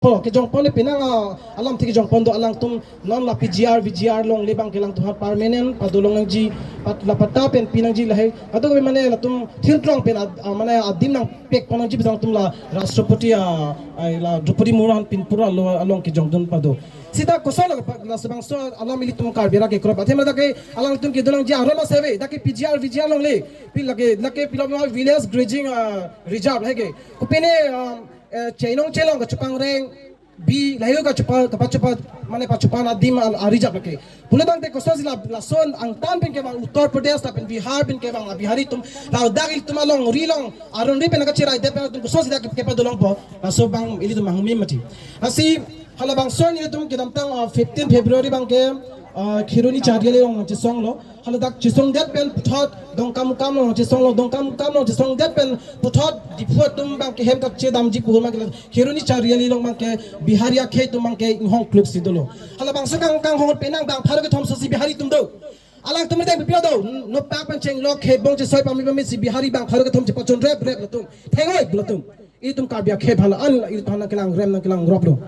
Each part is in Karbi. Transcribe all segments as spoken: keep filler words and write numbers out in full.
Polo, kejongpon le penang, ah, alamthe kejongpon do alangtum non la P G R, V G R longle abangke alangtum ha permanent padolong nangji, pat, la patta pen pinangji lahai. Kadokave mane latum thilthrong pen ad-, ah, mane adim nangpekpon nangji pu alangtum la Rashtrapati, ah, ah, la Draupadi Murmu aphan pinpur alo along kejongdun pado. Sita koson la, la labangso alam ilitum Karbi arat kekroi. Athema dak ke alangtum kedun nangji aron asai ave, dak ke P G R, V G R longle. Pil lake, lake pilom village grazing, ah, reserve lahai ke. Kopine, um, eh, chenong chelong kachepangreng, bi lahai kachepa, kapachepa, mane pachepan adim a, a-reserve lake. Pulo tangte kosonsi la, lason angtan pen kevang Uttar Pradesh lapen Bihar pen kevang a-Bihari atum, ladak ilitum alongri along, aronri pen kacherai det pen atum kosonsi dak kepadolongpo, laso abang ilitum manghumim mati. Lasi halabangso ilitum kedamtang, ah, fifteen February abangke, ah, Kheroni Chariali along chesonglo. Haladak chesongdet pen puthot Dongkamukam along chesonglo, Dongkamukam along chesongdet pen puthot Diphu atum abangke hem kachedamji pu abangke la Kheroni Chariali along abangke Bihari akhei atum abangke inghong klupsi dolo. Halabangso kang, kanghong penang bang pharo kethom sosi Bihari atum do. Alangtum rideng pipia do, nopak pen chenglok khebong chesoi pame pamesi Bihari bang pharo kethom chepachon rep rep latum. Thengoi latum. Itum Karbi akhei hala an itum nangkelang rem nangkelang rop lo.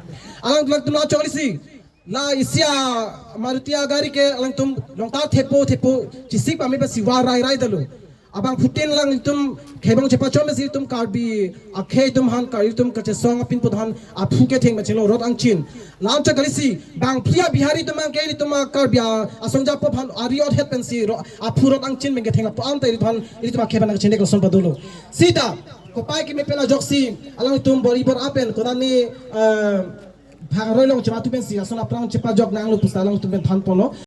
Alangtum la chongri si. La isi a Maruti agari ke alangtum longtar thepo thepo chesik pame pasi varai rai dolo. Abangphutin alangtum khebong chepachon pasi itum Karbi akhei atum aphan, Karbi atum kachesong apinput aphan aphu ketheng pachelo rot angchin. Lam chak kalisi bang phli a Bihari atum abangke itum a Karbi a asong japo aphan ari ot het pensi ro aphu rot angchin pen ketheng lapu-an ta itum aphan itum akhei aphan kachende kelason padolo. Sita kopai keme pen ajoksi alangtum bor-i bor-a pen konani, eh, bhangroi along chematu pensi ason aphrang chepajok nanglo pusi alangtum pen thanponlo.